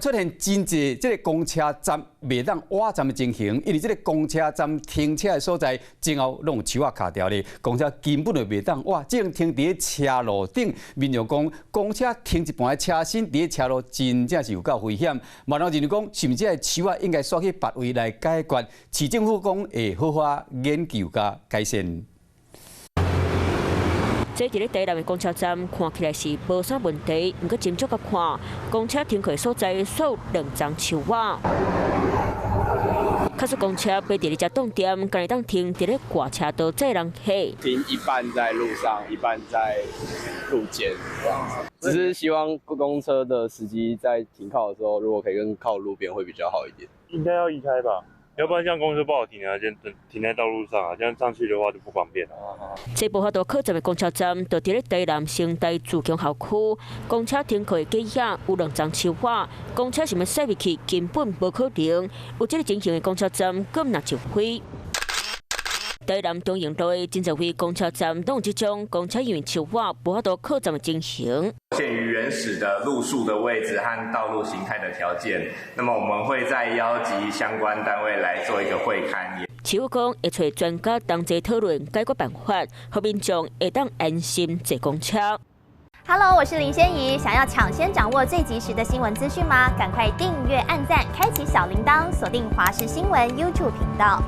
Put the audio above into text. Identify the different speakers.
Speaker 1: 出現真濟這個公車站袂當倚站的情形，因為這個公車站停車的所在，前後攏有樹仔卡牢咧，公車根本就袂當倚，只能停佇咧車路頂。民眾講，公車停一半的車身佇咧車路，真正是有夠危險。嘛有人講，是毋是這个樹仔應該徙去別位來解決？市政府講會好好研究佮改善。
Speaker 2: 這佇咧台南的公車站看起來是無啥問題，毋過斟酌共看，公車停靠所在煞有兩層樹仔。假使公車袂佇咧遮擋點，敢會當停佇咧掛車道載人客。
Speaker 3: 停一半在路上，一半在路肩，這樣子。只是希望公車的司機在停靠的時候，如果可以更靠路邊，會比較好一點。
Speaker 4: 應該要移開吧？要不然這樣公車不好停啊，先停在道路上啊，這樣上去的話就不方便了。
Speaker 2: 這無法度靠站的公車站，就佇咧台南成大自強校區，公車停靠的街仔有兩層樹仔，公車想欲駛入去根本無可能。有這个情形的公車站，敢若就飛。台南中營路的真濟位公車站，攏有這種公車因為樹仔無法度靠站的情形。
Speaker 5: 限於原始的路樹的位置和道路形態的條件，那麼我們會再邀集相關單位來做一個會勘。
Speaker 2: 市府講會揣專家同齊討論解決辦法，予民眾會當安心坐公車。
Speaker 6: Hello，我是林仙怡，想要搶先掌握最及時的新聞資訊嗎？趕快訂閱、按讚、開啟小鈴鐺，鎖定華視新聞 YouTube 頻道。